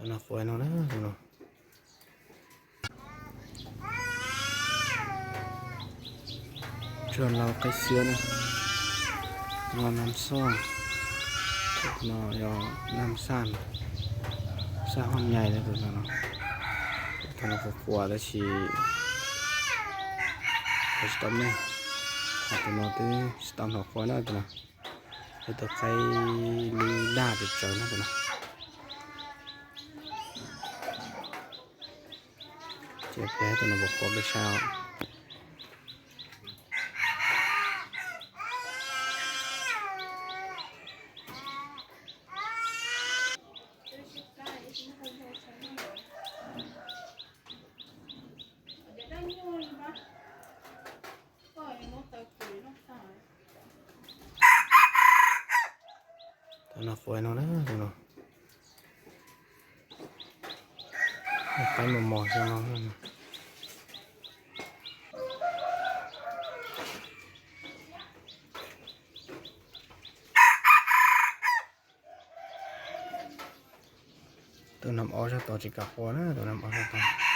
Tus no quav no na, tus no. Tsuag lau qaib xiab na. No nam xoj, no yog nam xaj, xaj hoj nyais na tus no. Tus no quav quav tab sis tsis tau me, tus no twb tsis tau hnov quav na tus no. Yog tus qaib lub daj tsawv tsawv na tus no. Ces peb tus no puas quav peb saib os. Tus no quav no na, tus no. Qaib mos mos xwb no. Tus nam ob sab tod tsis kam quav na, tus nam ob sab tod.